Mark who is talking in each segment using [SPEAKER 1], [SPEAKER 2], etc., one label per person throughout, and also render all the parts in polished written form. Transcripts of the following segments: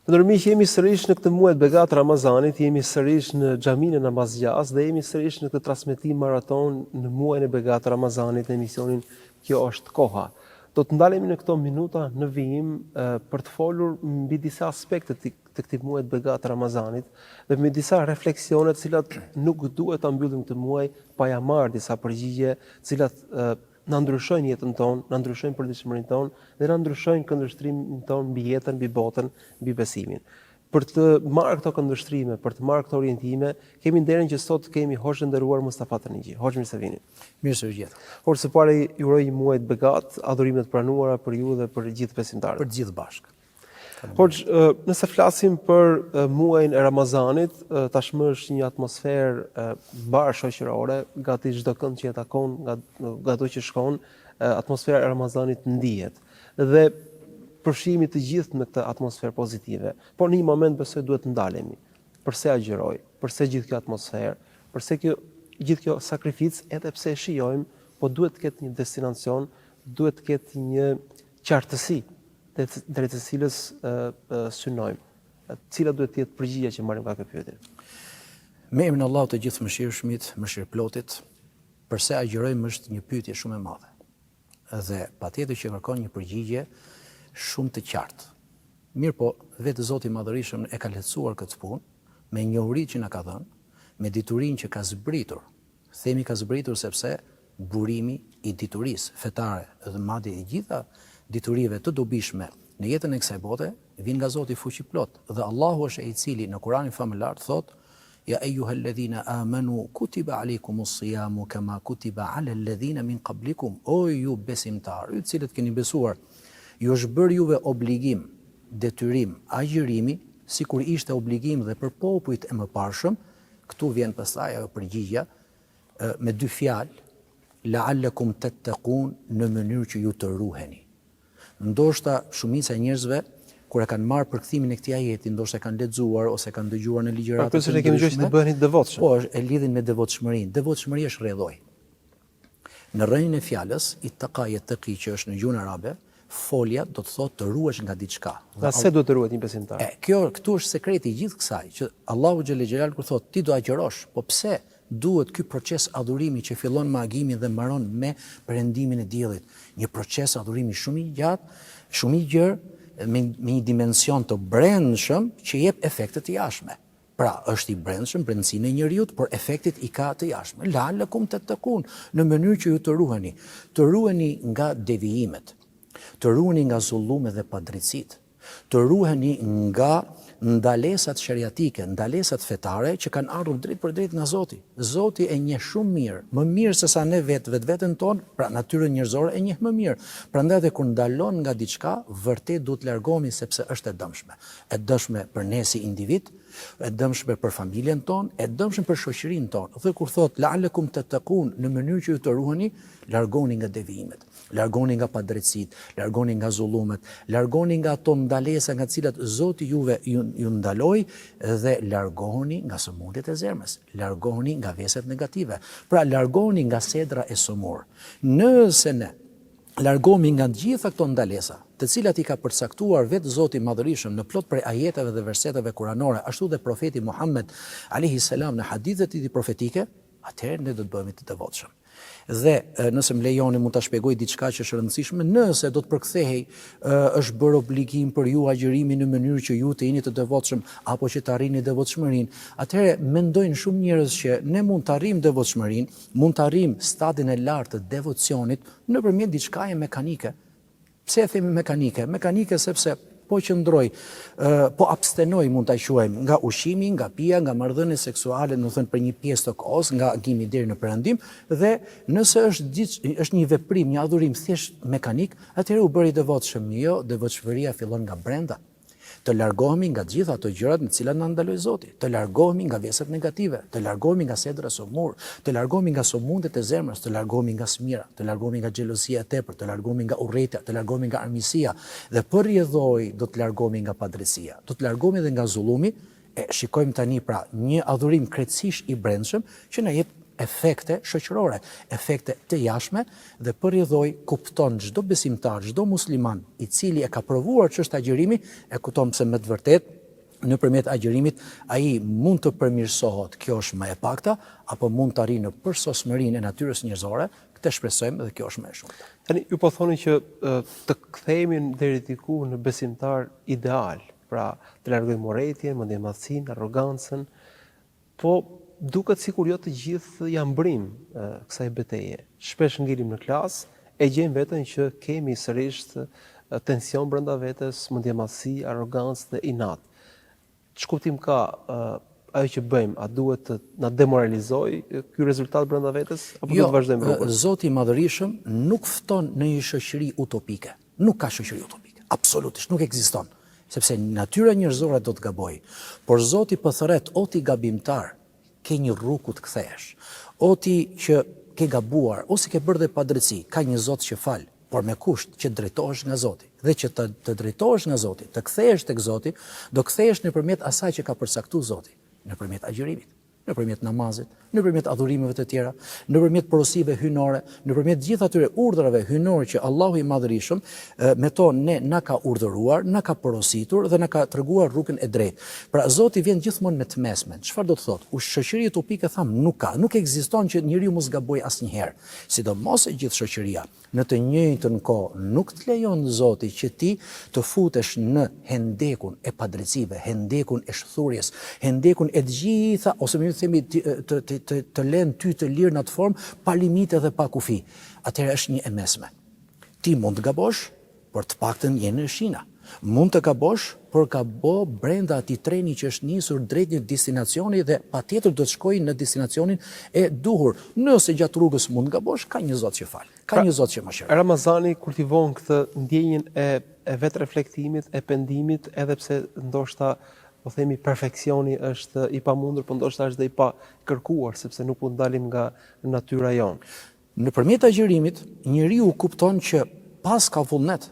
[SPEAKER 1] Të nderuar miq, jemi sërish në këtë muaj të begatë të Ramazanit, jemi sërish në xhaminë e Namazgjasë dhe jemi sërish në këtë transmetim maraton në muajin e begatë të Ramazanit në emisionin Kjo është koha. Do të ndalemi në këto minuta në vijim për të folur mbi disa aspekte të këtij muaji të begatë të Ramazanit dhe mbi disa refleksione të cilat nuk duhet ta mbyllim këtë muaj pa ia marrë disa përgjigje, të cilat na ndryshojnë jetën tonë, na ndryshojnë përditshmërinë tonë dhe na ndryshojnë këndvështrimin tonë mbi jetën, mbi botën, mbi besimin. Për të marrë këto këndvështrime, për të marrë këto orientime, kemi nderin që sot kemi hoxhën e nderuar Mustafa Tërniqi. Hoxhë mirë se vini.
[SPEAKER 2] Mirë se ju gjeta.
[SPEAKER 1] Hoxhë së pari ju uroj një muaj të begatë, adhurime të pranuara për ju dhe për gjithë besimtarët.
[SPEAKER 2] Për të gjithë bashkë.
[SPEAKER 1] Hoxhë, nëse flasim për muajin e Ramazanit, tashmë është një atmosferë mbarë shoqërore, gati çdo kënd që e takon, nga ngado që shkon, atmosfera e Ramazanit ndihet. Dhe përfshihemi të gjithë në këtë atmosferë pozitive. Por në një moment besoj duhet të ndalemi. Përse agjëroj? Përse gjithë kjo atmosferë? Përse kjo gjithë kjo sakrificë, edhe pse e shijojmë, po duhet të ketë një destinacion, duhet të ketë një qartësi drejt së cilës synojmë. Cila duhet të jetë përgjigja që marrim nga kjo
[SPEAKER 2] pyetje? Me emrin e Allahut të gjithëmëshirshmit, mëshirëplotit, përse agjërojmë është një pyetje shumë e madhe. Dhe patjetër që kërkon një përgjigje shumë të qartë. Mirëpo, vetë Zoti i Madhërishëm e ka lehtësuar këtë punë me njohuritë që na ka dhënë, me diturinë që ka zbritur Themi ka zbritur sepse burimi i diturisë fetare dhe madje i gjitha diturive të dobishme në jetën e kësaj bote vijnë nga Zoti Fuqiplotë dhe Allahu është ai i cili në Kuranin Famëlartë thotë Ja ejuhel-ledhine amenu kutiba alejkumus-sijamu kema kutiba alel-ledhine min kablikum O ju besimtarë, ju të cilët keni besuar, ju është bërë juve obligim, detyrim, agjërimi, sikur ishte obligim dhe për popujt e mëparshëm, Këtu vjen pastaj ajo përgjigja me dy fjalë, la'allakum tattaqun, në mënyrë që ju të ruheni. Ndoshta shumica e njerëzve kur e kanë marrë përkthimin e këtij ajeti, ndoshta e kanë lexuar ose e kanë dëgjuar në ligjërata
[SPEAKER 1] të ndryshme. Pra, kemi të bëheni të
[SPEAKER 2] devotshëm. Po, e lidhin me devotshmërinë. Devotshmëria është rrjedhojë. Në rrënjën e fjalës, ittaqa jetteki që është në gjuhën arabe, folja do të thotë të ruhesh nga
[SPEAKER 1] diçka. Nga se duhet të ruhet një besimtar?
[SPEAKER 2] E, kjo, këtu është sekreti i gjithë kësaj, që Allahu xhelle xhelaluhu kur thotë ti do agjërosh, po pse duhet ky proces adhurimi që fillon me agimin dhe mbaron me perëndimin e diellit? Një proces adhurimi shumë i gjatë, shumë i gjerë, me, me një dimension të brendshëm që jep efekte të jashtme. Pra, është i brendshëm, brendësinë e njeriut, por efektet i ka të jashtme. La'allakum tattaqun, në mënyrë që ju të ruheni. Të ruheni nga devijimet, të ruheni nga zullumet dhe padrejtësitë, të ruheni nga ndalesat sheriatike, ndalesat fetare që kanë ardhur drejtpërdrejt nga Zoti. Zoti e njeh shumë mirë, më mirë se sa ne vetë vetveten tonë, pra natyrën njerëzore e njeh më mirë. Prandaj dhe kur ndalon nga diçka, vërtet duhet të largohemi sepse është e dëmshme. E dëmshme për ne si individ, e dëmshme për familjen tonë, e dëmshme për shoqërinë tonë. Dhe kur thotë la'allakum tattaqun, në mënyrë që ju të ruheni, largoni nga devijimet, largoni nga padrejtësitë, largoni nga zullumet, largoni nga ato ndalesa nga të cilat Zoti juve ju, ju ndaloi dhe largohuni nga sëmundjet e zemrës, largohuni nga veset negative. Pra largohuni nga sedra e sëmurë. Nëse ne largohemi nga të gjitha këto ndalesa, të cilat i ka përcaktuar vetë Zoti i Madhërishëm në plot prej ajeteve dhe verseteve kuranore, ashtu dhe Profeti Muhammed, alejhi selam, në hadithet e tij profetike, atëherë ne do të bëhemi të devotshëm. Dhe, nëse më lejoni, mund ta shpjegoj diçka që është e rëndësishme, nëse do të përkthehej, është bërë obligim për ju agjërimi në mënyrë që ju të jeni të devotshëm apo që të arrini devotshmërinë, atëherë mendojnë shumë njerëz që ne mund të arrijmë devotshmërinë, Mund të arrijmë stadin e lartë të devocionit nëpërmjet diçkaje mekanike. Pse e themi mekanike? Mekanike sepse po qëndroj, po abstenoj mund ta quajmë nga ushqimi, nga pija, nga marrëdhëniet seksuale, domethënë për një pjesë të kohës, nga agimi deri në perëndim dhe nëse është diç, është një veprim, një adhurim thjesht mekanik, atëherë u bëre i devotshëm. Jo, devotshmëria fillon nga brenda. Të largohemi nga të gjitha ato gjërat në të cilat na ndaloi Zoti, të largohemi nga veset negative, të largohemi nga sedra e sëmurë, të largohemi nga sëmundjet e zemrës, të largohemi nga smira, të largohemi nga xhelozia e tepërt, të largohemi nga urrejtja, të largohemi nga armiqësia dhe për rrjedhojë do të largohemi nga padrejtësia, do të largohemi dhe nga zullumi, e shikojmë tani pra një adhurim krejtësisht i brendshëm që na jep. efekte shoqërore, efekte të jashtme dhe për rrjedhojë kupton çdo besimtar, çdo musliman i cili e ka provuar ç'është agjërimi, e kupton se me të vërtetë nëpërmjet agjërimit ai mund të përmirësohet, kjo është më e pakta, apo mund të arrijë në përsosmërinë e natyrës njerëzore, këtë shpresojmë dhe kjo është më e
[SPEAKER 1] shumta. Tani ju po thoni që të kthehemi deri diku në besimtar ideal, pra të largojmë urrejtjen, mendjemadhësinë, arrogancën, po duket sikur jo të gjithë ia mbërrijmë kësaj beteje. Shpesh ngelim në klasë, e gjejmë veten që kemi sërish tension brenda vetes, mendjemadhësi, arrogancë dhe inat. Ç'kuptim ka ajo që bëjmë, a duhet të na demoralizojë ky rezultat brenda vetes apo jo, duhet të vazhdojmë
[SPEAKER 2] rrugën? Zoti i Madhërishëm nuk fton në një shoqëri utopike. Nuk ka shoqëri utopike. Absolutisht nuk ekziston, sepse natyra njerëzore do të gabojë. Por Zoti po thërret o ti gabimtar, ke një rrugë ku të kthehesh. O ti që ke gabuar ose ke bërë dhe padrejtësi, ka një Zot që fal, por me kusht që të drejtohesh nga Zoti. Dhe që të, të drejtohesh nga Zoti, të kthehesh tek Zoti, do kthehesh nëpërmjet asaj që ka përcaktu Zoti, nëpërmjet agjërimit, nëpërmjet namazit, nëpërmjet adhurimeve të tjera, nëpërmjet porosive hyjnore, nëpërmjet gjithë atyre urdhrave hyjnore që Allahu i Madhërishëm me to ne na ka urdhëruar, na ka porositur dhe na ka treguar rrugën e drejtë. Pra Zoti vjen gjithmonë me të mesmen. Çfarë do të thotë? U shoqëri utopike thamë nuk ka, nuk ekziston që njeriu mos gabojë asnjëherë. Sidomos e gjithë shoqëria. Në të njëjtën kohë nuk të lejon Zoti që ti të futesh në hendekun e padrejtësive, hendekun e shthurjes, hendekun e të gjitha, ose më mirë të themi të të të të, të lënë ty të lirë në atë formë pa limite dhe pa kufi. Atëherë është një e mesme. Ti mund të gabosh, por të paktën je në shina. Mund të gabosh, por gabo brenda atij treni që është nisur drejt një destinacioni dhe patjetër do të shkojë në destinacionin e duhur. Nëse gjatë rrugës mund të gabosh, ka një Zot që fal, ka pra, një Zot që mëshiron.
[SPEAKER 1] Ramazani kultivon këtë ndjenjën e e vetëreflektimit, e pendimit, edhe pse ndoshta po themi perfeksioni është i pamundur, po ndoshta është dhe i pakërkuar, sepse nuk mund të dalim nga natyra jonë.
[SPEAKER 2] Nëpërmjet agjërimit, njeriu kupton që paska vullnet,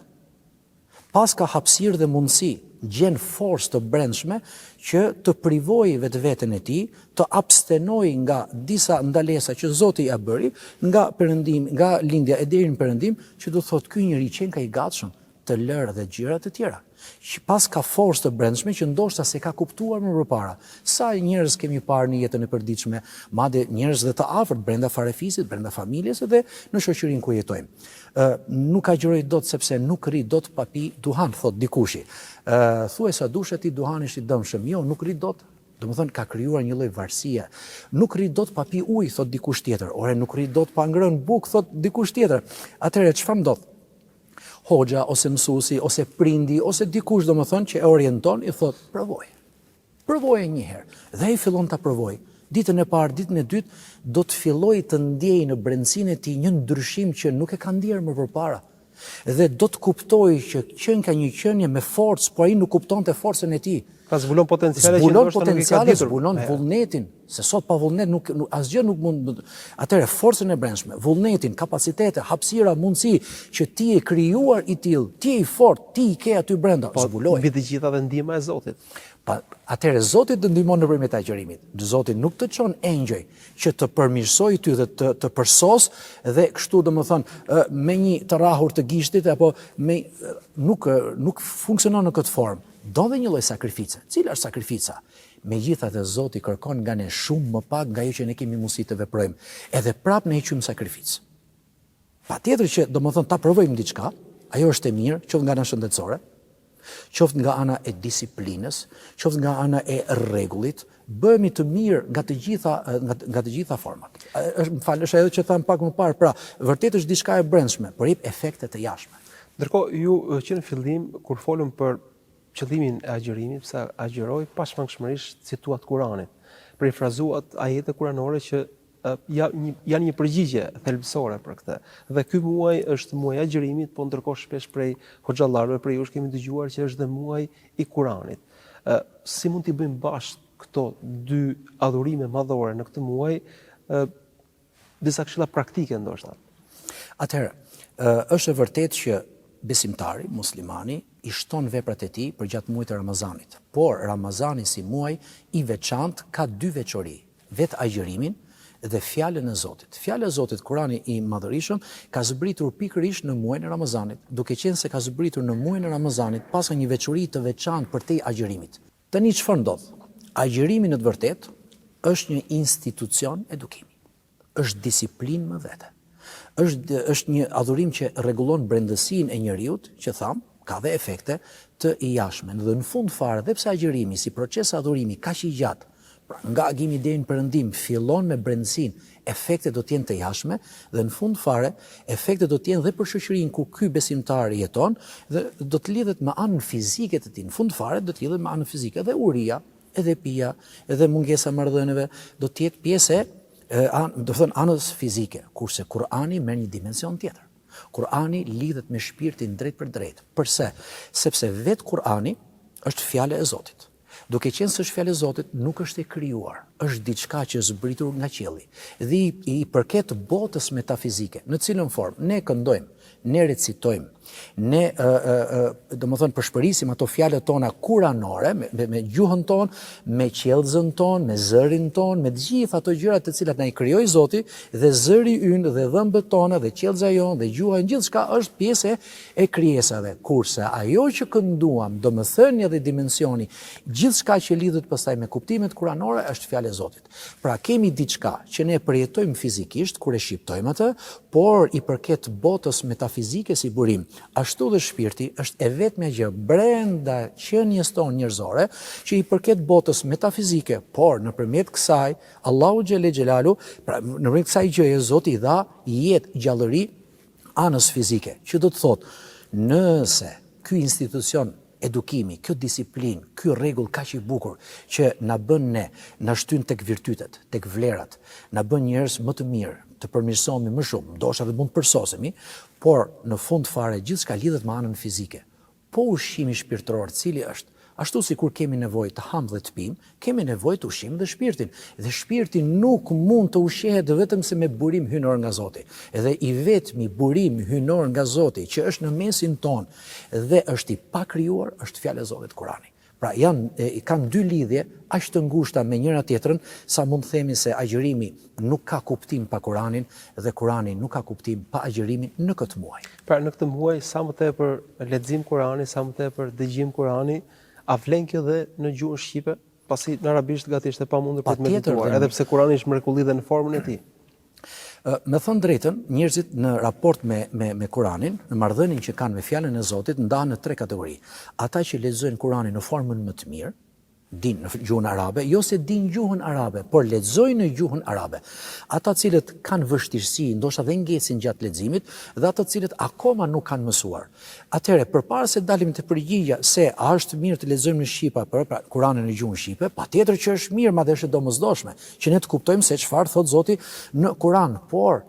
[SPEAKER 2] paska hapësirë dhe mundësi, gjen forcë të brendshme që të privojë vetveten e tij, të abstenojë nga disa ndalesa që Zoti ia bëri, nga perëndimi, nga lindja e deri në perëndim, që do të thotë ky njeri qenka i gatshëm të lërë dhe gjëra të tjera. Që paska forcë të brendshme që ndoshta s'e ka kuptuar më përpara. Sa njerëz kemi parë në jetën e përditshme, madje njerëz dhe të afërt brenda farefisit, brenda familjes dhe në shoqërinë ku jetojmë. Ë nuk agjëroj dot sepse nuk rri dot pa pi duhan, thotë dikushi. Ë thuaj sa dush ti duhani është i dëmshëm. Jo, nuk rri dot. Domethënë ka krijuar një lloj varësie. Nuk rri dot pa pi ujë, thotë dikush tjetër. Ore nuk rri dot pa ngrënë bukë, thotë dikush tjetër. Atëherë çfarë ndodh? Hoxha ose mësuesi ose prindi ose dikush domethënë që e orienton i thotë provoje. Provoje një herë. Dhe ai fillon ta provojë. Ditën e parë, ditën e dytë do të fillojë të ndjejë në brendësinë e tij një ndryshim që nuk e ka ndjerë më përpara. Dhe do të kuptojë që qenka një qenie me forcë, por ai nuk kuptonte forcën e
[SPEAKER 1] tij. Pra zbulon potenciale që ndoshta nuk i ka
[SPEAKER 2] ditur. Zbulon vullnetin, Se sot pa vullnet nuk, nuk asgjë nuk mund. Atëherë forcën e brendshme, vullnetin, kapacitete, hapësira, mundësi që ti je krijuar i tillë, ti je i fortë, ti i ke aty brenda,
[SPEAKER 1] po, zbuloj. Mbi të gjitha dhe ndihma e
[SPEAKER 2] Zotit. Pa, atëherë Zoti të ndihmon nëpërmjet agjërimit. Zoti nuk të çon engjëj që të përmirësojë ty dhe të të përsos dhe kështu domethënë me një të rrahur të gishtit apo me nuk nuk funksionon në këtë formë. Do dhe një lloj sakrifice. Cila është sakrifica? Megjithatë Zoti kërkon nga ne shumë më pak nga ajo që ne kemi mundësi të veprojmë. Edhe prapë ne e quajmë sakrificë. Patjetër që, domethënë, ta provojmë diçka, ajo është e mirë, qoftë nga ana shëndetësore, qoftë nga ana e disiplinës, qoftë nga ana e rregullit, bëhemi të mirë nga të gjitha nga, nga të gjitha format. Është, më fal, është ajo që thamë pak më parë, pra, vërtet është diçka e brendshme, por jep efekte të jashtme.
[SPEAKER 1] Ndërkohë ju që në fillim kur folëm për qëllimin e agjërimit, pse agjëroj, pashmangshmërisht cituat Kuranin. Perifrazuat ajete kuranore që janë janë një përgjigje thelbësore për këtë. Dhe ky muaj është muaj i agjërimit, po ndërkohë shpesh prej hoxhallarëve, prej jush kemi dëgjuar që është dhe muaj i Kuranit. Ë si mund t'i bëjmë bashkë këto dy adhurime madhore në këtë muaj? Ë Disa këshilla praktike ndoshta.
[SPEAKER 2] Atëherë, është e vërtetë që besimtari, muslimani, i shton veprat e tij përgjatë muajit të Ramazanit. Por Ramazani si muaj i veçantë ka dy veçori, vetë agjërimin dhe fjalën e Zotit. Fjala e Zotit, Kurani i Madhërishëm, ka zbritur pikërisht në muajin e Ramazanit. Duke qenë se ka zbritur në muajin e Ramazanit, paska një veçori të veçantë përtej agjërimit. Tani çfarë ndodh? Agjërimi në të vërtetë është një institucion edukimi. Është disiplinë më vete. Është është një adhurim që rregullon brendësinë e njeriut, që thamë, ka dhe efekte të jashtme. Dhe në fund fare, dhe pse agjërimi si proces adhurimi kaq i gjatë, pra nga agimi deri në perëndim fillon me brendësinë, efektet do të jenë të jashtme dhe në fund fare efektet do të jenë dhe për shoqërinë ku ky besimtar jeton dhe do të lidhet me anën fizike të tij. Në fund fare do të lidhet me anën fizike dhe uria, edhe pija, edhe mungesa e marrëdhënieve do të jetë pjesë e do të thënë anës fizike, kurse Kur'ani merr një dimension tjetër. Kur'ani lidhet me shpirtin drejtpërdrejt. Përse? Sepse vetë Kur'ani është fjala e Zotit. Duke qenë se është fjala e Zotit, nuk është e krijuar, është diçka që është zbritur nga qielli dhe i, i përket botës metafizike. Në cilën formë? Ne këndojmë, ne recitojmë, ne ë ë ë domethënë pëshpërisim ato fjalët tona kuranore me, me, me gjuhën tonë, me qiellzën tonë, me zërin tonë, me të gjitha ato gjëra të cilat na i krijoi Zoti dhe zëri ynë dhe dhëmbët tona dhe qiellza jonë dhe gjuha jonë gjithçka është pjesë e, e krijesave. Kurse ajo që kënduam, domethënia dhe dimensioni, gjithçka që lidhet pastaj me kuptimet kuranore është fjala e Zotit. Pra kemi diçka që ne e përjetojmë fizikisht kur e shqiptojmë atë, por i përket botës metafizike si burim. Ashtu dhe shpirti është e vetmja gjë brenda qenies tonë njerëzore që i përket botës metafizike, por nëpërmjet kësaj Allahu xhele xhelalu, pra nëpërmjet kësaj gjëje Zoti i dha jetë, gjallëri anës fizike, që do të thotë nëse ky institucion edukimi, kjo disiplinë, ky rregull kaq i bukur që na bën ne, na shtyn tek virtytet, tek vlerat, na bën njerëz më të mirë, të përmirësohemi më shumë, ndoshta edhe mund të përsosemi, por në fund fare gjithçka lidhet me anën fizike. Po ushqimi shpirtëror cili është? Ashtu sikur kemi nevojë të hamë dhe të pimë, kemi nevojë të ushqejmë dhe shpirtin. Dhe shpirti nuk mund të ushqehet vetëm se me burim hyjnor nga Zoti. Dhe i vetmi burim hyjnor nga Zoti që është në mesin tonë dhe është i pakrijuar është fjala e Zotit Kurani. Pra janë e, kanë dy lidhje aq të ngushta me njëra tjetrën sa mund të themi se agjërimi nuk ka kuptim pa Kuranin dhe Kurani nuk ka kuptim pa agjërimin në këtë muaj.
[SPEAKER 1] Pra në këtë muaj sa më tepër lexim Kurani, sa më tepër dëgjim Kurani, a vlen kjo dhe në gjuhën shqipe? Pasi në arabisht gati është e pamundur për të medituar, edhe pse Kurani është mrekulli dhe në formën e tij.
[SPEAKER 2] Me thënë të drejtën, njerëzit në raport me me me Kuranin, në marrëdhënien që kanë me fjalën e Zotit, ndahen në tre kategori. Ata që lexojnë Kuranin në formën më të mirë, dinë në gjuhën arabe, jo se dinë gjuhën arabe, por lexojnë në gjuhën arabe. Ata të cilët kanë vështirësi, ndoshta dhe ngecin gjatë leximit, dhe ata të cilët akoma nuk kanë mësuar. Atëherë, përpara se të dalim te përgjigja se a është mirë të lexojmë në shqip apo pra Kuranin në gjuhën shqipe, patjetër që është mirë, madje është e domosdoshme, që ne të kuptojmë se çfarë thotë Zoti në Kuran, por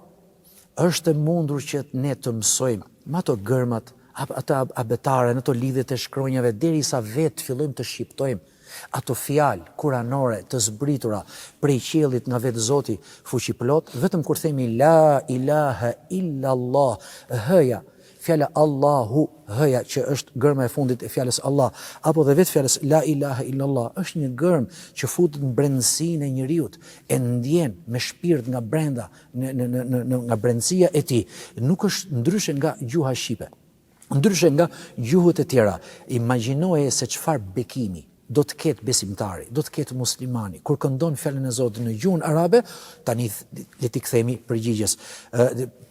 [SPEAKER 2] është e mundur që ne të mësojmë me ato gërmat, ato abetaren, ato lidhjet e shkronjave derisa vetë të fillojmë të shqiptojmë ato fjalë kuranore të zbritura prej qiellit nga vetë Zoti fuqiplotë, vetëm kur themi la ilaha illa Allah, hëja, fjala Allahu, hëja që është gërma e fundit e fjalës Allah, apo dhe vetë fjalës la ilaha illa Allah, është një gërmë që futet në brendësinë e njeriut, e ndjen me shpirt nga brenda, në në në në nga brendësia e tij, nuk është ndryshe nga gjuha shqipe. Ndryshe nga gjuhët e tjera, imagjinoje se çfarë bekimi do të ketë besimtari, do të ketë muslimani, kur këndon fjalën e Zotit në gjuhën arabe, tani le t'i kthehemi përgjigjes,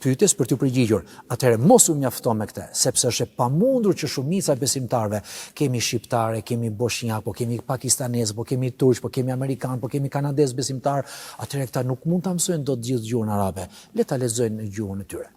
[SPEAKER 2] pyetjes për t'u përgjigjur. Atëherë mos u mjafto me këtë, sepse është e pamundur që shumica e besimtarëve, kemi shqiptare, kemi boshnjak, po kemi pakistanezë, po kemi turq, po kemi amerikanë, po kemi kanadezë besimtarë, atëherë këta nuk mund ta mësojnë dot gjithë gjuhën arabe. Le ta lexojnë në gjuhën e tyre.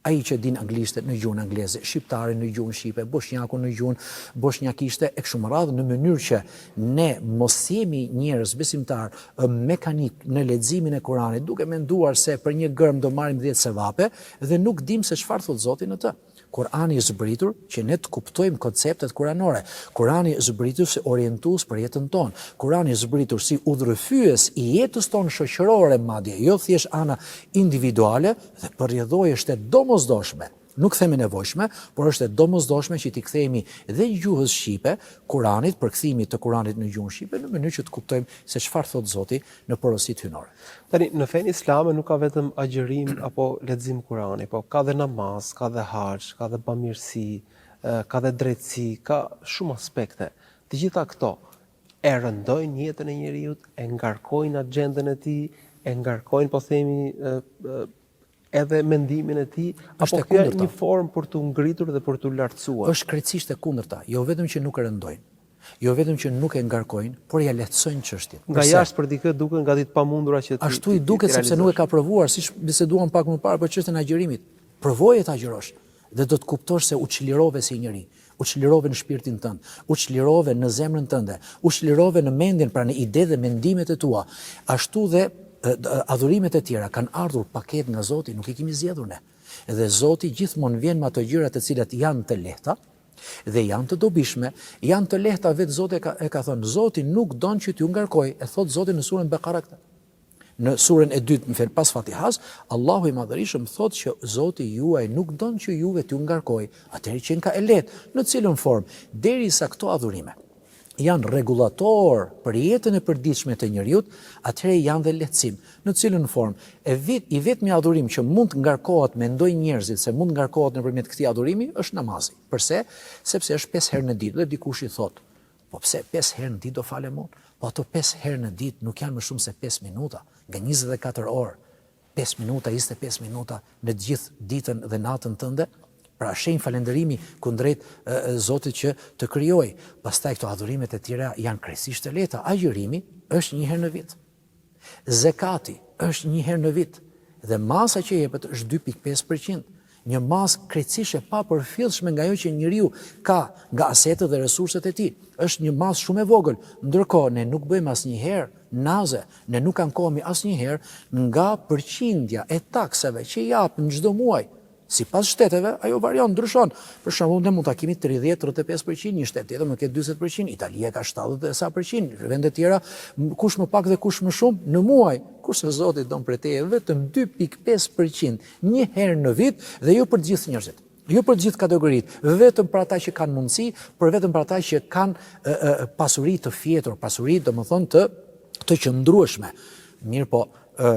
[SPEAKER 2] Ai që din anglishte në gjuhën angleze, shqiptari në gjuhën shqipe, boshnjaku në gjuhën boshnjakishte e kështu me radhë në mënyrë që ne mos jemi njerëz besimtarë mekanikë në leximin e Kuranit duke menduar se për një gërmë do marrim 10 sevape dhe nuk dimë se çfarë thotë Zoti në të. Kurani është zbritur që ne të kuptojmë konceptet kuranore. Kurani është zbritur si orientues për jetën tonë. Kurani është zbritur si udhërrëfyes i jetës tonë shoqërore madje, jo thjesht ana individuale, Dhe për rrjedhojë është e domosdoshme. Nuk them e nevojshme, por është e domosdoshme që t'i kthehemi dhe gjuhës shqipe, Kuranit, përkthimit të Kuranit në gjuhën shqipe, në mënyrë që të kuptojmë se çfarë thotë Zoti në porositë hyjnore.
[SPEAKER 1] Tani, në fenë islame nuk ka vetëm agjërim apo lexim Kurani, po ka dhe namaz, ka dhe haxh, ka dhe bamirësi, ka dhe drejtësi, ka shumë aspekte. Të gjitha këto e rëndojnë jetën e njeriut, e ngarkojnë axhendën e tij, e ngarkojnë, po themi, edhe mendimin e tij, apo kjo është një formë për t'u ngritur dhe për t'u
[SPEAKER 2] lartësuar? Është krejtësisht e kundërta, jo vetëm që nuk e rëndojnë, jo vetëm që nuk e ngarkojnë, por ia lehtësojnë
[SPEAKER 1] çështjen. Nga jashtë për dikë duken gati të pamundura
[SPEAKER 2] që t'i Ashtu i duket sepse nuk e ka provuar, siç biseduam pak më parë për çështjen e agjërimit. Provoje të agjërosh dhe do të kuptosh se u çlirove si njeri, u çlirove në shpirtin tënd, u çlirove në zemrën tënde, u çlirove në mendjen, pra në ide dhe mendimet e tua. Ashtu dhe adhurimet e tjera kanë ardhur paketë nga Zoti, nuk i kemi zgjedhur ne. Dhe Zoti gjithmonë vjen me ato gjëra të cilat janë të lehta dhe janë të dobishme, janë të lehta vetë Zoti e ka, e ka thënë, Zoti nuk don që t'ju ngarkojë, e thotë Zoti në surën Bekara këtë. Në surën e dytë, më fal, pas Fatihas, Allahu i Madhërishëm thotë që Zoti juaj nuk don që juve t'ju ngarkojë, atëherë qenka e lehtë, në cilën formë, derisa këto adhurime janë rregullator për jetën e përditshme të njeriut, atëherë janë dhe lehtësim. Në cilën formë? E vit, i vetmi adhurim që mund të ngarkohet, mendojnë njerëzit se mund të ngarkohet nëpërmjet këtij adhurimi, është namazi. Përse? Sepse është pesë herë në ditë dhe dikush i thotë, Po pse pesë herë në ditë do falem unë? Po ato pesë herë në ditë nuk janë më shumë se pesë minuta, nga 24 orë. 5 minuta, 25 minuta në gjithë ditën dhe natën tënde, pra shenjë falënderimi kundrejt Zotit që të krijoi. Pastaj këto adhurimet e tjera janë krejtësisht të lehta. Agjërimi është një herë në vit. Zekati është një herë në vit dhe masa që jepet është 2.5%. Një masë krejtësisht e papërfillshme nga ajo që njeriu ka nga asetet dhe resurset e tij. Është një masë shumë e vogël. Ndërkohë ne nuk bëjmë asnjëherë naze, ne nuk ankohemi asnjëherë nga përqindja e taksave që japim çdo muaj. Sipas shteteve, ajo varion, ndryshon. Për shembull, ne mund ta kemi 30, 35%, një shtet tjetër mund të ketë 40%, Italia ka 70 e sa përqind, vende tjera, kush më pak dhe kush më shumë në muaj. Kurse Zoti don prej teje vetëm 2.5% një herë në vit dhe jo për të gjithë njerëzit. Jo për të gjithë kategoritë, vetëm për ata që kanë mundësi, por vetëm për ata që kanë pasuri të fjetur, pasuri domethënë të të qëndrueshme. Mirëpo, ë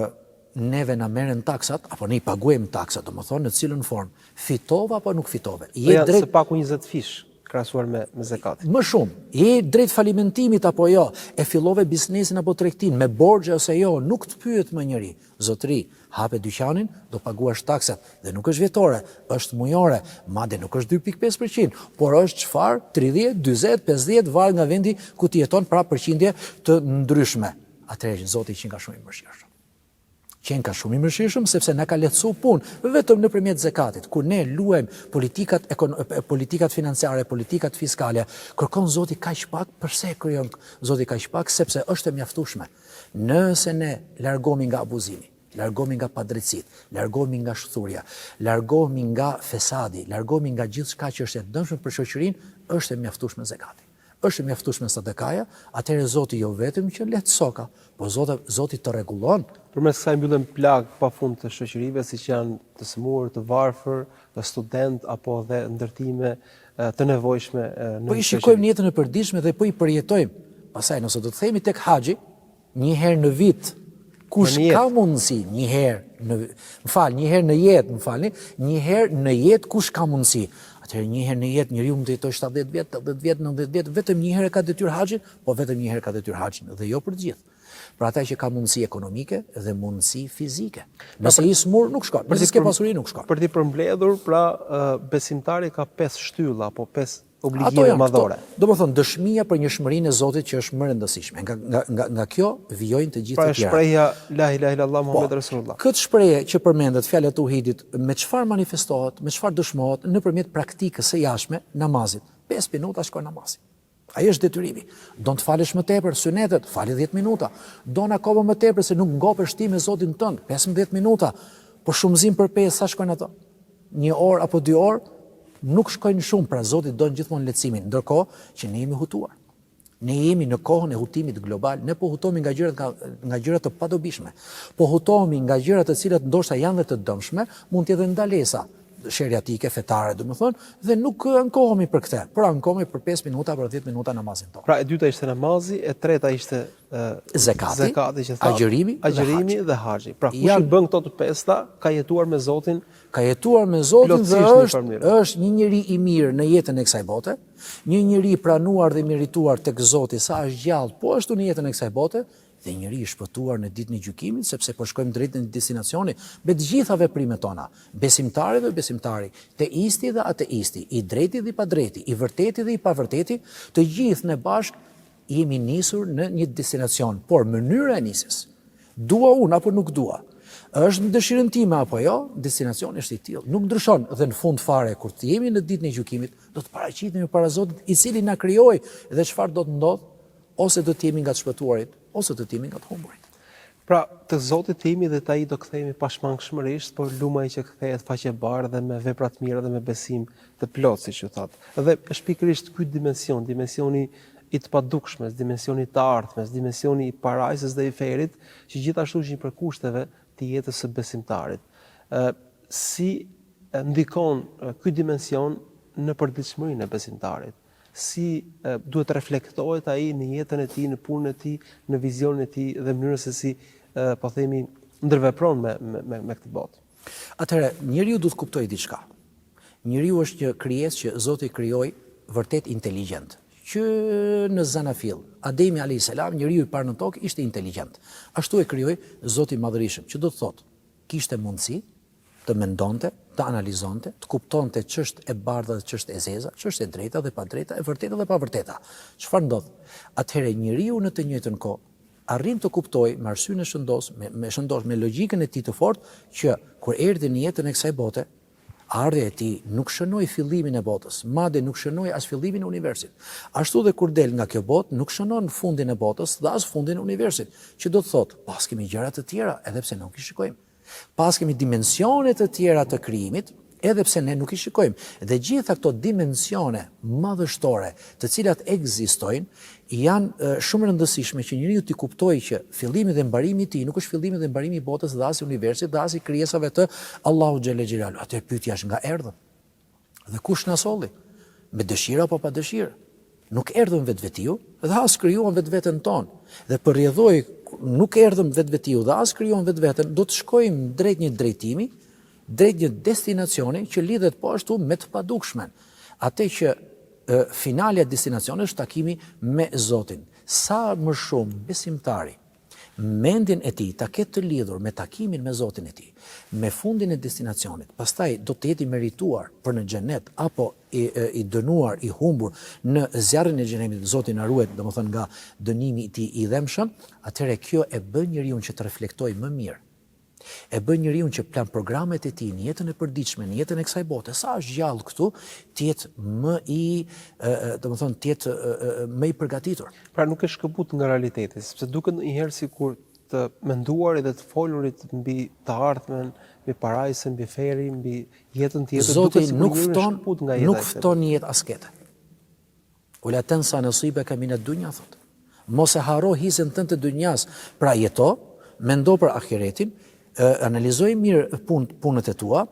[SPEAKER 2] neve na merren taksat, apo ne i paguajmë taksat, domethënë në cilën formë, fitove apo nuk fitove.
[SPEAKER 1] Je po drejt së paku 20 fish krahasuar me me
[SPEAKER 2] zekatin. Më shumë, je drejt falimentimit apo jo, e fillove biznesin apo tregtinë me borxhe ose jo, nuk të pyet më njeri. Zotëri, hape dyqanin, do paguash taksat dhe nuk është vjetore, është mujore, madje nuk është 2.5%, por është çfarë 30, 40, 50 varet nga vendi ku ti jeton, pra përqindje të ndryshme. Atëherë Zoti qenka shumë i mëshirshëm. Qenka shumë i mëshirshëm sepse na ka lehtësuar punë vetëm nëpërmjet zekatit. Kur ne luajmë politikat politikat financiare, politikat fiskale, kërkon Zoti kaq pak, përse e krijon Zoti kaq pak? Sepse është e mjaftueshme. Nëse ne largohemi nga abuzimi, largohemi nga padrejtësitë, largohemi nga shthurja, largohemi nga fesadi, largohemi nga gjithçka që është e dëmshme për shoqërinë, është e mjaftueshme zekati. Është e mjaftueshme sadakaja, atëherë Zoti jo vetëm që lehtësoka, po Zoti, Zoti të rregullon.
[SPEAKER 1] Përmes kësaj mbyllen plagë pafund të shoqërive, siç janë të sëmurë, të varfër, studentë apo dhe ndërtime të nevojshme në
[SPEAKER 2] shoqëri. Po i shikojmë në jetën e përditshme dhe po i përjetojmë. Pastaj nëse do të themi tek haxhi, Një herë në vit, kush ka mundësi, një herë në, më fal, një herë në jetë, më falni, një herë në jetë kush ka mundësi. Atëherë një herë në jetë njeriu mund të jetojë 70 vjet, 80 vjet, 90 vjet, vetëm një herë ka detyrë haxhin, po vetëm një herë ka detyrë haxhin dhe jo për të gjithë. Për ata që ka mundësi ekonomike dhe mundësi fizike. Nëse je i sëmurë nuk shkon, nëse s'ke pasuri nuk shkon.
[SPEAKER 1] Për t'i përmbledhur, pra besimtari ka pesë shtylla apo pesë obligime madhore.
[SPEAKER 2] Domethënë, dëshmia për njëshmërinë e Zotit që është më e rëndësishme. Nga, nga, nga, nga kjo vijojnë të gjithë
[SPEAKER 1] pra, të tjera. Pra shprehja la ilaha illallah po, Muhammed Rasulullah.
[SPEAKER 2] Këtë shprehje që përmendet fjala e tauhidit, me çfarë manifestohet, me çfarë dëshmohet nëpërmjet praktikës së jashtme namazit. 5 minuta shkon namazi. Ai është detyrimi. Don të falesh më tepër, synetet, fali 10 minuta. Don akoma më tepër se nuk ngopesh ti me Zotin tënd, 15 minuta. Po shumëzim për 5, sa shkojnë ato? Një orë apo dy orë nuk shkojnë shumë, pra Zoti don gjithmonë lehtësimin, ndërkohë që ne jemi hutuar. Ne jemi në kohën e hutimit global, ne po hutohemi nga gjërat nga, nga gjëra të padobishme. Po hutohemi nga gjëra të cilat ndoshta janë dhe të dëmshme, mund të jetë ndalesa. sheriatike, fetare, domethënë, dhe nuk ankohemi për këtë, por ankohemi për 5 minuta, për 10 minuta namazin
[SPEAKER 1] tonë. Pra e dyta ishte namazi, e treta ishte
[SPEAKER 2] zekati,
[SPEAKER 1] zekati që thatë,
[SPEAKER 2] agjërimi,
[SPEAKER 1] agjërimi dhe haxhi. Pra kush i bën këto të pesta, ka jetuar me Zotin,
[SPEAKER 2] ka jetuar me Zotin dhe është është një njeri i mirë në jetën e kësaj bote, një njeri i pranuar dhe merituar tek Zoti sa është gjallë, po ashtu në jetën e kësaj bote, dhe njeri i shpëtuar në ditën e gjykimit, sepse po shkojmë drejt një destinacioni me të gjitha veprimet tona, besimtari dhe jobesimtari, teisti dhe ateisti, i drejti dhe i padrejti, i vërteti dhe i pavërteti, të gjithë ne bashkë jemi nisur në një destinacion, por mënyra e nisjes, dua unë apo nuk dua, është në dëshirën time apo jo, destinacioni është i tillë, nuk ndryshon dhe në fund fare kur të jemi në ditën e gjykimit, do të paraqitemi para Zotit i cili na krijoi dhe çfarë do të ndodhë? Ose do të jemi nga të shpëtuarit, ose do të jemi nga të humburit.
[SPEAKER 1] Pra, te Zoti të jemi dhe te ai do kthehemi pashmangshmërisht, por lum ai që kthehet faqebardhë dhe me vepra të mira dhe me besim të plotë, siç ju thatë. Dhe është pikërisht ky dimension, dimensioni i të padukshmes, dimensioni i të ardhmes, dimensioni i parajsës dhe i ferit, që gjithashtu është një prej kushteve të jetës së besimtarit. Ë si ndikon ky dimension në përditshmërinë e besimtarit? Si duhet të reflektohet ai në jetën e tij, në punën e tij, në vizionin e tij dhe mënyrën se si, po themi, ndërvepron me me me këtë botë.
[SPEAKER 2] Atëherë, njeriu duhet të kuptojë diçka. Njeriu është një krijesë që Zoti e krijoi vërtet inteligjent. Që në zanafillë, Ademi alayhis salam, njeriu i parë në tokë, ishte inteligjent. Ashtu e krijoi Zoti i Madhërishëm, që do të thotë, kishte mundësi të mendonte, të analizonte, të kuptonte ç'është e bardha dhe ç'është e zeza, ç'është e drejta dhe padrejta, e vërteta dhe pavërteta. Çfarë ndodh? Atëherë njeriu në të njëjtën kohë arrin të kuptojë me arsyen e shëndoshë, me, me shëndoshë, me logjikën e tij të fortë që kur erdhi në jetën e kësaj bote, ardhja e tij nuk shënoi fillimin e botës, madje nuk shënoi as fillimin e universit. Ashtu dhe kur del nga kjo botë, nuk shënon fundin e botës dhe as fundin e universit, që do të thotë, paskemi gjëra të tjera, edhe pse nuk i shikojmë. Paskemi dimensione të tjera të krijimit, edhe pse ne nuk i shikojmë. Dhe gjitha këto dimensione madhështore, të cilat ekzistojnë, janë shumë rëndësishme që njeriu t'i kuptojë që fillimi dhe mbarimi i tij nuk është fillimi dhe mbarimi i botës dhe as i universit dhe as i krijesave të Allahut xhele xhelaluhu. Atëherë pyetja është nga erdhëm? Dhe kush na solli? Me dëshirë apo pa dëshirë? Nuk erdhëm vetvetiu dhe as krijuam vetveten tonë. Dhe për rrjedhojë nuk erdhëm vetvetiu dhe as krijuam vetveten, do të shkojmë drejt një drejtimi, drejt një destinacioni që lidhet po ashtu me të padukshmen. Atë që finalja e destinacionit është takimi me Zotin. Sa më shumë besimtari mendjen e tij ta ketë të lidhur me takimin me Zotin e tij, me fundin e destinacionit, pastaj do të jetë i merituar për në xhenet apo i, i dënuar, i humbur në zjarrin e xhenemit, Zoti na ruajt, domethënë nga dënimi i tij i dhembshëm, atëherë kjo e bën njeriun që të reflektojë më mirë E bën njeriun që plan programet e tij në jetën e përditshme, në jetën e kësaj bote, sa është gjallë këtu, të jetë më i, domethënë, të jetë më i përgatitur.
[SPEAKER 1] Pra nuk e shkëput nga realiteti, sepse duket ndonjëherë sikur të menduarit dhe të folurit mbi të ardhmen, mbi parajsën, mbi ferin, mbi jetën tjetër,
[SPEAKER 2] duket sikur nuk fton, nga jeta. Nuk fton një jetë askete. Ue la tensa nasibeke mine dunja, thotë. Mos e harro hisen tënde të dynjas. Pra jeto, mendo për ahiretin, analizoj mirë pun, punët e tua,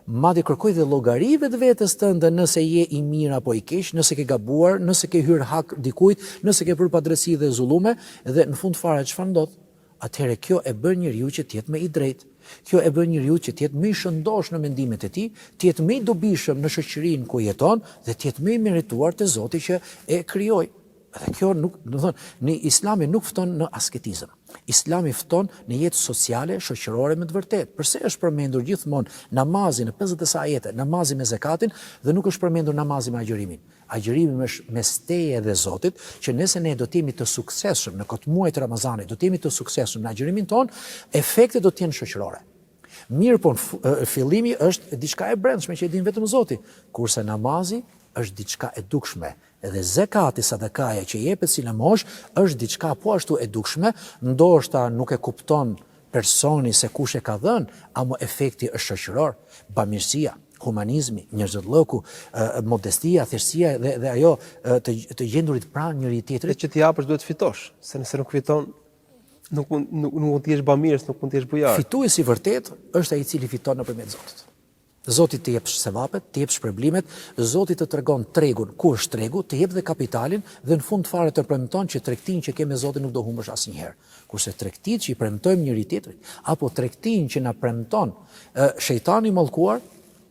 [SPEAKER 2] madje kërkoj dhe llogari vetvetes tënde nëse je i mirë apo i keq, nëse ke gabuar, nëse ke hyrë hak dikujt, nëse ke bërë padrejtësi dhe zullume, dhe në fund fare çfarë ndodh? Atëherë kjo e bën njeriu që të jetë më i drejtë. Kjo e bën njeriu që të jetë më i shëndoshë në mendimet e tij, të jetë më i dobishëm në shoqërinë ku jeton dhe të jetë më i merituar te Zoti që e krijoi. Dhe kjo nuk, domethënë, në Islami nuk fton në asketizëm. Islami fton në jetë sociale, shoqërore me të vërtetë. Përse është përmendur gjithmonë namazi në 50 e sa ajete, namazi me zekatin dhe nuk është përmendur namazi me agjërimin? Agjërimi është mes teje dhe Zotit, që nëse ne do të jemi të suksesshëm në këtë muaj të Ramazanit, do të jemi të suksesshëm në agjërimin tonë, efektet do të jenë shoqërore. Mirëpo, fillimi është diçka e brendshme që e din vetëm Zoti, kurse namazi është diçka e dukshme. Edhe zekati, sadakaja që jepet si lëmoshë, është diçka po ashtu e dukshme, ndoshta nuk e kupton personi se kush e ka dhënë, amo efekti është shoqëror, bamirësia, humanizmi, njerëzillëku, modestia, thjeshtësia dhe dhe ajo të të gjendurit pranë njëri
[SPEAKER 1] tjetrit. Dhe që të japësh duhet të fitosh, se nëse nuk fiton nuk mund nuk, nuk mund të jesh bamirës, nuk mund të jesh
[SPEAKER 2] bujar. Fituesi i vërtetë është ai i cili fiton nëpërmjet Zotit. Zoti të jep sevapet, të jep shpërblimet, Zoti të tregon tregun, ku është tregu, të jep dhe kapitalin dhe në fund fare të premton që tregtinë që ke me Zotin nuk do humbësh asnjëherë. Kurse tregtitë që i premtojmë njëri-tjetrit, apo tregtinë që na premton shejtani i mallkuar,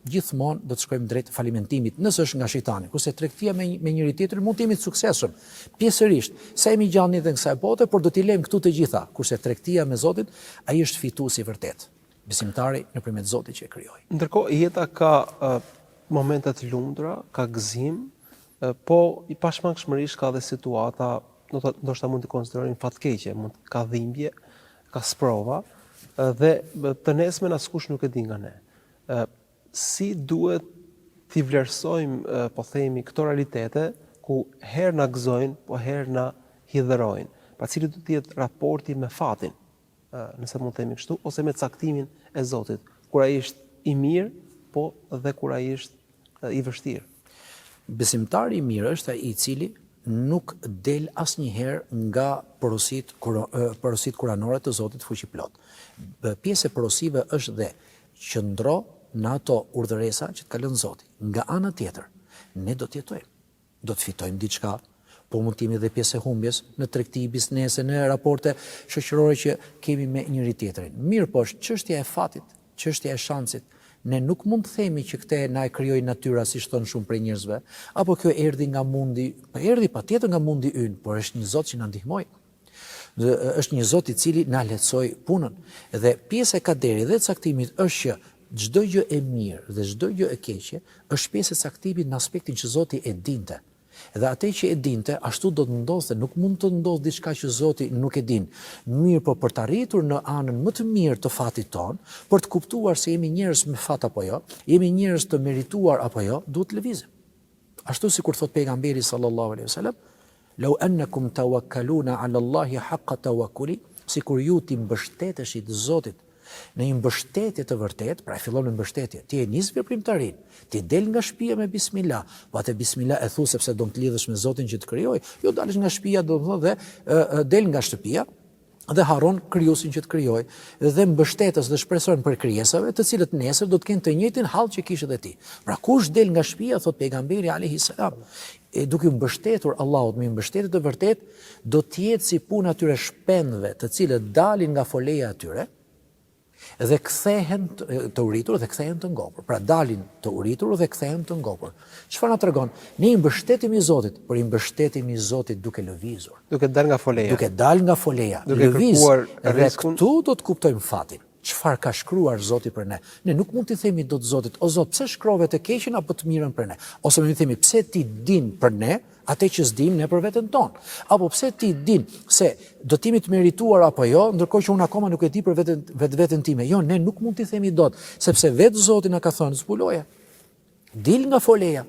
[SPEAKER 2] gjithmonë do të shkojmë drejt falimentimit, nëse është nga shejtani. Kurse tregtia me me njëri-tjetrin mund të jemi të suksesshëm, pjesërisht, sa jemi gjallë në jetën e kësaj bote, por do t'i lëmë këtu të gjitha. Kurse tregtia me Zotin, ai është fituesi i vërtetë. Besimtari nëpërmjet Zotit që e
[SPEAKER 1] krijoi. Ndërkohë jeta ka momente të lumtura, ka gëzim, po pashmangshmërisht ka dhe situata, ndoshta mund t'i konsiderojmë fatkeqe, mund ka dhimbje, ka sprova dhe të nesërmen askush nuk e di nga ne. Si duhet t'i vlerësojmë, po themi, këto realitete ku herë na gëzojnë, po herë na hidhërojnë. Pra cili do të jetë raporti me fatin? nëse mund të themi kështu, ose me caktimin e Zotit, kur ai është i mirë, po dhe kur ai është i vështirë.
[SPEAKER 2] Besimtari i mirë është ai i cili nuk del asnjëherë nga porositë porositë kuranore të Zotit Fuqiplotë. Pjesë e porosive është dhe qëndro në ato urdhëresa që të ka lënë Zoti. Nga ana tjetër, ne do të jetojmë. Do të fitojmë diçka, po mund të jemi dhe pjesë e humbjes në tregti, biznese, në raporte shoqërore që kemi me njëri-tjetrin. Mirëpo është çështja e fatit, çështja e shansit. Ne nuk mund të themi që këtë na e krijoi natyra, siç thonë shumë prej njerëzve, apo kjo erdhi nga mundi, po erdhi patjetër nga mundi ynë, por është një Zot që na ndihmoi. Dhe është një Zot i cili na lehtësoi punën. Dhe pjesë e kaderit dhe caktimit është që çdo gjë e mirë dhe çdo gjë e keqe është pjesë e caktimit në aspektin që Zoti e dinte. Dhe atë që e dinte, ashtu do të ndodhte, nuk mund të ndodhë diçka që Zoti nuk e din. Mirëpo për të arritur në anën më të mirë të fatit tonë, për të kuptuar se jemi njerëz me fat apo jo, jemi njerëz të merituar apo jo, duhet të lëvizim. Ashtu sikur thotë pejgamberi sallallahu alaihi wasallam, "Law annakum tawakkaluna ala Allahi haqqa tawakkuli", sikur ju t'i mbështeteshit Zotit në një mbështetje të vërtetë, pra e fillon me mbështetje. Ti e nis veprimtarinë, ti del nga shtëpia me bismillah, po atë bismillah e thu sepse don të lidhesh me Zotin që të krijoi. Jo dalësh nga shtëpia, domethënë dhe e, e, del nga shtëpia, dhe harron krijuesin që të krijoi dhe mbështetesh dhe shpreson prej krijesave, të cilët nesër do të kenë të njëjtin hall që kishe dhe ti. Pra kush del nga shtëpia, thotë pejgamberi alejhi selam, e duke iu mbështetur Allahut me mbështetje të vërtetë, do të jetë si puna e atyre shpendëve, të cilët dalin nga foleja e tyre, dhe kthehen të uritur dhe kthehen të ngopur. Pra dalin të uritur dhe kthehen të ngopur. Çfarë na tregon? Ne i mbështetemi Zotit, por i mbështetemi Zotit duke lëvizur.
[SPEAKER 1] Duke dalë nga foleja.
[SPEAKER 2] Duke dalë nga foleja.
[SPEAKER 1] Duke Lëviz, kërkuar
[SPEAKER 2] riskun. Dhe këtu do të kuptojmë fatin. Çfarë ka shkruar Zoti për ne? Ne nuk mund t'i themi dot Zotit, o Zot, pse shkrove të keqen apo të mirën për ne? Ose më mirë themi, pse ti din për ne Atë që s'dimë ne për veten tonë. Apo pse ti din se do të jemi të merituar apo jo, ndërkohë që unë akoma nuk e di për veten vetveten time. Jo, ne nuk mund t'i themi dot, sepse vetë Zoti na ka thënë zbuloje. Dil nga foleja,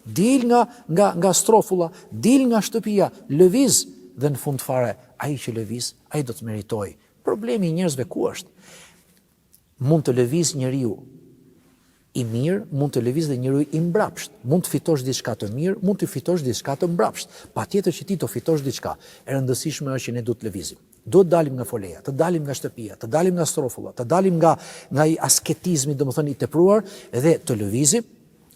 [SPEAKER 2] dil nga nga nga strofulla, dil nga shtëpia, lëviz dhe në fund fare ai që lëviz, ai do të meritojë. Problemi i njerëzve ku është? Mund të lëvizë njeriu i mirë, mund të lëvizë dhe njeriu i mbrapsht. Mund të fitosh diçka të mirë, mund të fitosh diçka të mbrapsht. Patjetër që ti do fitosh diçka. E rëndësishme është që ne duhet të lëvizim. Duhet të dalim nga foleja, të dalim nga shtëpia, të dalim nga strofulla, të dalim nga nga ai asketizmi, domethënë i tepruar dhe të lëvizim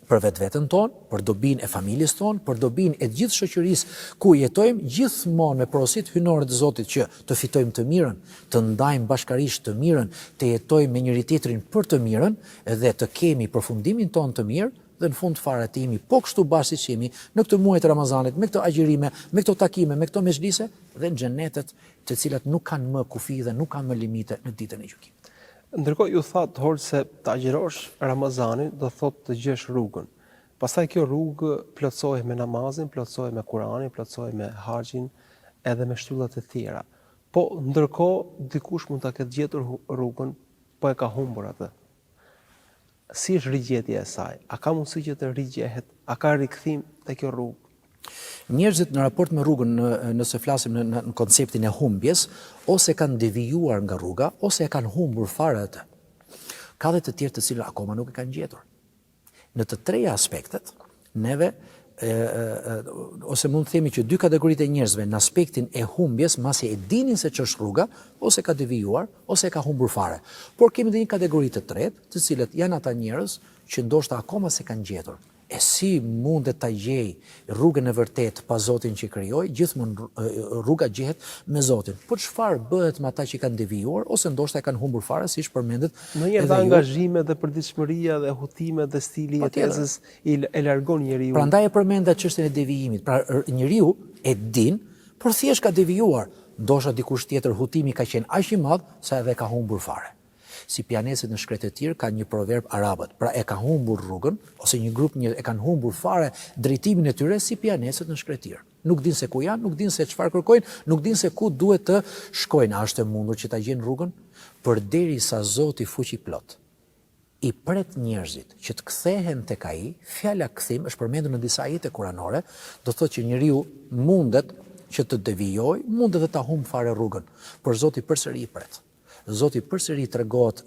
[SPEAKER 2] për vetveten tonë, për dobinë e familjes tonë, për dobinë e gjithë shoqërisë ku jetojmë, gjithmonë me porositë hyjnore të Zotit që të fitojmë të mirën, të ndajmë bashkarisht të mirën, të jetojmë me njëri-tjetrin për të mirën dhe të kemi përfundimin tonë të mirë dhe në fund fare të jemi po kështu bashkë siç jemi në këtë muaj të Ramazanit, me këto agjërime, me këto takime, me këto mexhlise dhe në xhenetet të cilat nuk kanë më kufi dhe nuk kanë më limite në ditën e
[SPEAKER 1] gjykimit. Ndërkohë ju thatë hoxhë se të agjërosh Ramazanin do thotë të gjesh rrugën. Pastaj kjo rrugë plotësohej me namazin, plotësohej me Kuranin, plotësohej me haxhin edhe me shtyllat e tjera. Po ndërkohë dikush mund ta ketë gjetur rrugën, po e ka humbur atë. Si është rigjetja e saj? A ka mundësi që të rigjehet? A ka rikthim te kjo
[SPEAKER 2] rrugë? Njerëzit në raport me rrugën, në, nëse flasim në, në, në konceptin e humbjes, ose kanë devijuar nga rruga, ose e kanë humbur fare atë. Ka dhe të tjerë të cilët akoma nuk e kanë gjetur. Në të treja aspektet, neve e, e, ose mund të themi që dy kategoritë e njerëzve në aspektin e humbjes, masi e dinin se ç'është rruga, ose ka devijuar, ose e ka humbur fare. Por kemi dhe një kategori të tretë, të cilët janë ata njerëz që ndoshta akoma s'e kanë gjetur. E si mundet ta gjejë rrugën e vërtetë pa Zotin që e krijoi, gjithmonë rruga gjehet me Zotin. Po çfarë bëhet me ata që kanë devijuar ose ndoshta e kanë humbur fare, siç përmendët
[SPEAKER 1] Ndonjëherë dhe angazhimet dhe përditshmëria dhe hutimet dhe stili i jetesës e largon njeriun.
[SPEAKER 2] Prandaj e përmenda çështjen e devijimit. Pra njeriu e din, por thjesht ka devijuar. Ndoshta dikush tjetër hutimi ka qenë aq i madh sa edhe e ka humbur fare. Si pijanecët në shkretëtirë kanë një proverb arabët, pra e ka humbur rrugën, ose një grup njerëz e kanë humbur fare drejtimin e tyre si pijanecët në shkretëtirë. Nuk dinë se ku janë, nuk dinë se çfarë kërkojnë, nuk dinë se ku duhet të shkojnë. A është e mundur që ta gjejnë rrugën? Përderisa Zoti fuqiplotë i pret njerëzit që të kthehen tek Ai, fjala kthim është përmendur në disa ajete kuranore, do të thotë që njeriu mundet që të devijojë, mundet dhe ta humbë fare rrugën, por Zoti përsëri i pret. Zoti përsëri tregohet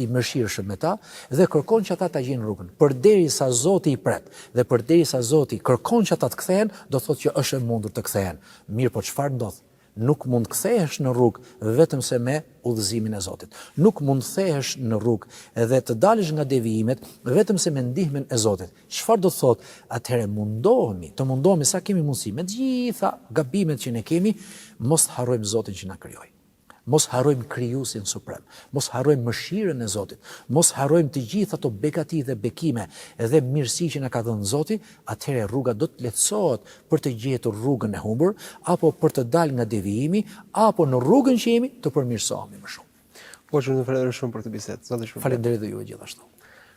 [SPEAKER 2] i mëshirshëm me ta dhe kërkon që ata ta gjejnë rrugën. Përderisa Zoti i pret dhe përderisa Zoti kërkon që ata të kthehen, do të thotë që është e mundur të kthehen. Mirëpo çfarë ndodh? Nuk mund të kthehesh në rrugë vetëm se me udhëzimin e Zotit. Nuk mund të kthehesh në rrugë dhe të dalësh nga devijimet vetëm se me ndihmën e Zotit. Çfarë do të thotë? Atëherë mundohemi, të mundohemi sa kemi mundësi, me të gjitha gabimet që ne kemi, mos të harrojmë Zotin që na krijoi. Mos harrojmë Krijuesin Suprem, mos harrojmë mëshirën e Zotit, mos harrojmë të gjitha ato begati dhe bekime dhe mirësi që na ka dhënë Zoti, atëherë rruga do të lehtësohet për të gjetur rrugën e humbur, apo për të dalë nga devijimi, apo në rrugën që jemi të përmirësohemi më
[SPEAKER 1] shumë. Hoxhë, ju falenderoj shumë për këtë bisedë. Zoti ju shpërbleftë.
[SPEAKER 2] Faleminderit dhe juve gjithashtu.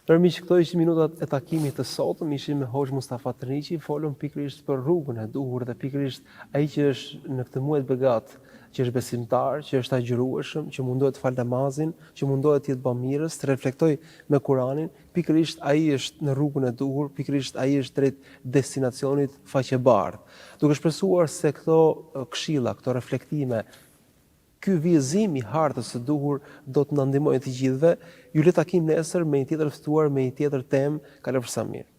[SPEAKER 1] Mirë miq, këto ishin minutat e takimit të sotëm, ishim me Hoxhë Mustafa Tërniqi, folëm pikërisht për rrugën e duhur dhe pikërisht ai që është në këtë muaj të begatë, që është besimtar, që është agjërueshëm, që mundohet të falë namazin, që mundohet të jetë bamirës, të reflektojë me Kuranin, pikërisht ai është në rrugën e duhur, pikërisht ai është drejt destinacionit faqebardhë. Duke shpresuar se këto këshilla, këto reflektime, Ky vijëzim i hartës së duhur do të na ndihmojë të gjithëve. Ju lë takim nesër me një tjetër ftuar, me një tjetër temë. Kalofshi sa mirë.